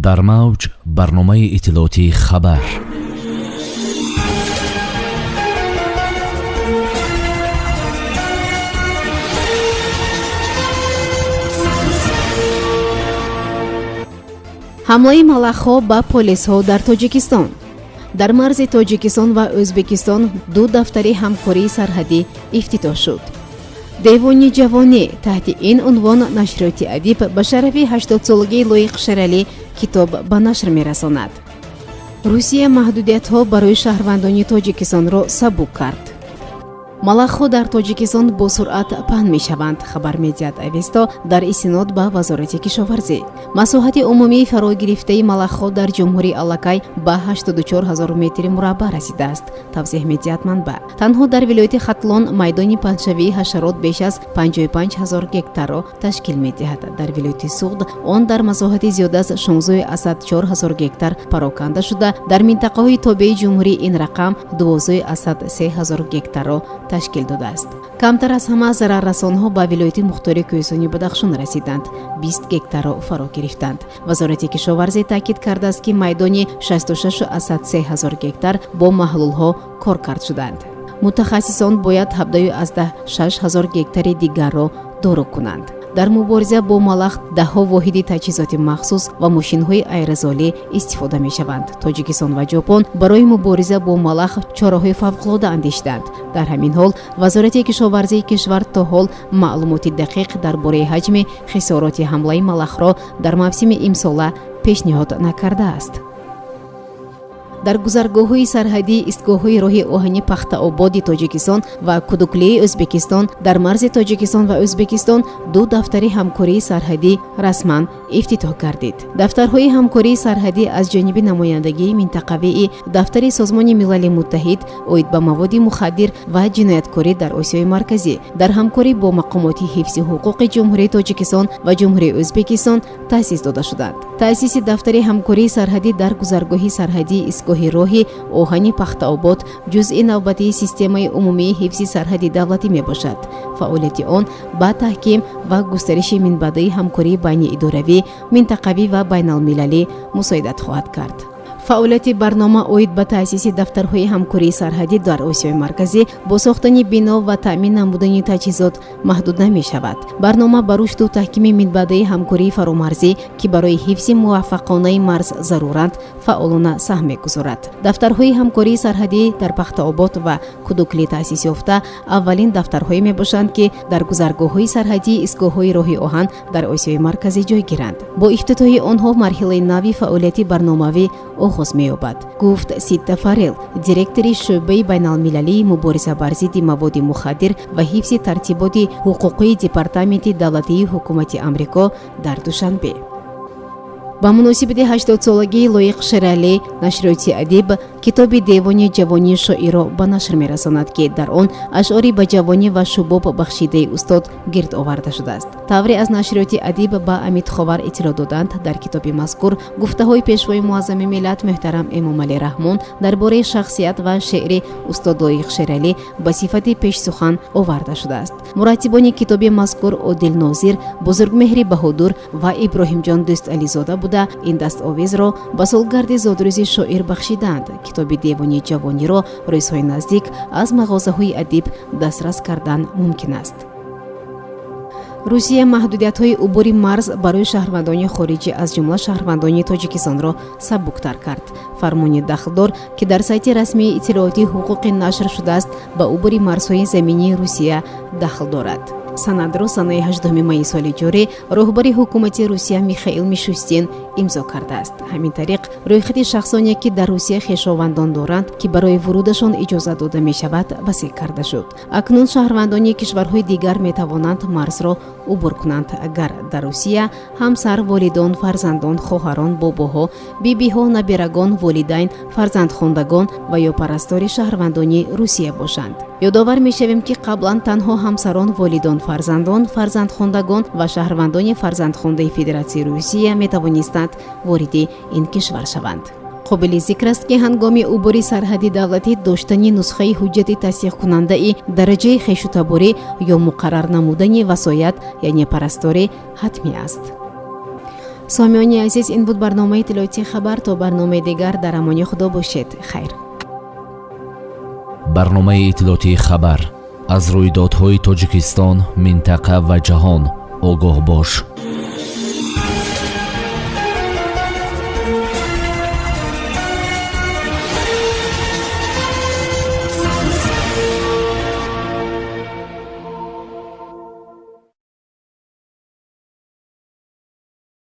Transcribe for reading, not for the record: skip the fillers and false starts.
Дар мавҷ барномаи иттилоотии «Хабар». Ҳамлаи малахҳо ба полисҳо дар Тоҷикистон. Дар марзи Тоҷикистон ва Ӯзбекистон ду дафтари ҳамкории сарҳадӣ ифтитоҳ шуд. «Девони ҷавонӣ» — таҳти ин унвон нашриёти «Адиб» ба шарафи 80-солагии Лоиқ Шералӣ китоб ба нашр мерасонад. Русия маҳдудиятҳо барои шаҳрвандони Тоҷикистонро сабук кард. Малахҳо дар Тоҷикистон бо суръат паҳн мешаванд, хабар медиҳад «Авесто» дар истинод ба Вазорати кишоварзӣ. Масоҳати умумии фарогирифтаи малахҳо дар ҷумҳурӣ аллакай ба 84 ҳазор метри мураббаъ расидааст, тавзеҳ медиҳад манбаъ. Танҳо дар вилояти Хатлон майдони паҳншавии ҳашарот беш аз 55 ҳазор гектарро ташкил медиҳад. Дар вилояти Суғд он дар масоҳати зиёд аз 16,4 ҳазор гектар пароканда шуда, дар минтақаҳои тобеи ҷумҳурӣ ин рақам 12,3 ҳазор гектарро ташкил додааст. Камтар аз ҳама зараррасонҳо ба вилояти мухтори Кӯҳистони Бадахшон расиданд, 20 гектарро фаро гирифтанд. Вазорати кишоварзӣ таъкид кардааст, ки майдони 66,3 ҳазор гектар бо маҳлулҳо кор кард шуданд. Мутахассисон бояд 17,6 ҳазор гектари дигарро дору кунанд. Дар мубориза бо малах даҳҳо воҳиди таҷҳизоти махсус ва мошинҳои аэрозолӣ истифода мешаванд. Тоҷикистон ва Ҷопон барои мубориза бо малах чораҳои фавқулода андешиданд. Дар ҳамин ҳол, Вазорати кишоварзии кишвар то ҳол маълумоти дақиқ дар бораи ҳаҷми хисороти ҳамлаи малахро дар мавсими имсола пешниҳод накардааст. Дар гузаргоҳҳои сарҳадии истгоҳҳои роҳи оҳани Пахтаободи Тоҷикистон ва Кудуклии Ӯзбекистон дар марзи Тоҷикистон ва Ӯзбекистон ду дафтари ҳамкории сарҳадӣ расман ифтитоҳ гардид. Дафтарҳои ҳамкории сарҳадӣ аз ҷониби намояндагии минтақавии дафтари Созмони Милали Муттаҳид оид ба маводи мухаддир ва ҷинояткорӣ дар Осиёи Марказӣ дар ҳамкорӣ бо мақомоти ҳифзи ҳуқуқи Ҷумҳурии Тоҷикистон ва Ҷумҳурии Ӯзбекистон таъсис дода шуданд. Таъсиси дафтари ҳамкории сарҳадӣ дар гузаргоҳи сарҳадии истгоҳи роҳи оҳани Пахтаобод ҷузъи навбатии системаи умумии ҳифзи сарҳади давлатӣ мебошад. Фаъолияти он ба таҳким ва густариши минбаъдаи ҳамкории байниидоравӣ, минтақавӣ ва байналмилалӣ мусоидат хоҳад кард. Фаъолияти барнома оид ба таъсиси дафтарҳои ҳамкории сарҳадӣ дар Осиёи Марказӣ бо сохтани бино ва таъмин намудани таҷҳизот маҳдуд намешавад. Барнома ба рушду таҳкими минбаъдаи ҳамкории фаромарзӣ, ки барои ҳифзи муваффақонаи марз заруранд, фаъолона саҳм мегузорад. Дафтарҳои ҳамкории сарҳадӣ дар Пахтаобод ва Кудукли таъсис ёфта аввалин дафтарҳое мебошанд, ки дар гузаргоҳҳои сарҳадии истгоҳҳои роҳи оҳан дар Осиёи Марказӣ ҷойгиранд. Бо ифтитоҳи онҳо марҳилаи нави фаъолияти барномавӣ оғоз меёбад, гуфт Ситта Фарел, директори шӯъбаи байналмилалии мубориза бар зидди маводи мухаддир ва ҳифзи тартиботи ҳуқуқии Департаменти давлатии ҳукумати Амрико дар Душанбе. Ба муносибати 80-солагии Лоиқ Шералӣ нашриёти «Адиб» китоби «Девони ҷавонии шоирро ба нашр мерасонад, ки дар он ашъори ба ҷавонӣ ва шубоб бахшидаи устод гирд оварда шудааст. Тавре аз нашриёти «Адиб» ба Амид Ховар иттилоъ доданд, дар китоби мазкур гуфтаҳои Пешвои муаззами миллат муҳтарам Эмомалӣ Раҳмон дар бораи шахсият ва шеъри устод Лоиқ Шералӣ ба сифати пешсухан оварда шудааст. Мураттибони китоби мазкур Одил Нозир, Бузургмеҳри Баҳодур ва Иброҳимҷон Дӯстализода буда, ин дастовезро ба солгарди зодрӯзи шоир бахшидаанд. Китоби «Девони ҷавониро» рӯзҳои наздик аз мағозаҳои «Адиб» дастрас кардан мумкин аст. Русия маҳдудиятҳои убури марз барои шаҳрвандони хориҷӣ, аз ҷумла шаҳрвандони Тоҷикистонро сабуктар кард. Фармони дахлдор, ки дар сайти расмии иттилоотии ҳуқуқӣ нашр шудааст, ба убури марзҳои заминии Русия дахл дорад. Санадро санаи 8 майи соли ҷорӣ роҳбари ҳукумати Русия Михаил Мишустин имзо кардааст. Ҳамин тариқ, рӯйхати шахсоне, ки дар Русия хешовандон доранд, ки барои вурудашон иҷозат дода мешавад, васеъ карда шуд. Акнун шаҳрвандони кишварҳои дигар метавонанд марзро убур кунанд, агар дар Русия ҳамсар, волидон, фарзандон, хоҳарон, бобоҳо, бибиҳо, набирагон, волидайн, фарзандхондагон ва ё парастори шаҳрвандони Русия бошанд. Ёдовар мешавем, ки қаблан танҳо ҳамсарон, волидон, фарзандон, фарзандхондагон ва шаҳрвандони фарзандхондаи Федератсияи Русия метавонистанд вориди ин кишвар шаванд. Қобили зикр аст, ки ҳангоми убури сарҳади давлатӣ доштани нусхаи ҳуҷҷати тасдиқкунандаи дараҷаи хешутаборӣ ё муқаррар намудани васоят, яъне парасторӣ, ҳатмӣ аст. Сомиёни азиз, ин буд барномаи иттилоотии «Хабар». То барномаи дигар дар амони Худо бошед. Хайр. Барномаи иттилоотии «Хабар». Аз рӯйдодҳои Тоҷикистон, минтақа ва ҷаҳон огоҳ бош.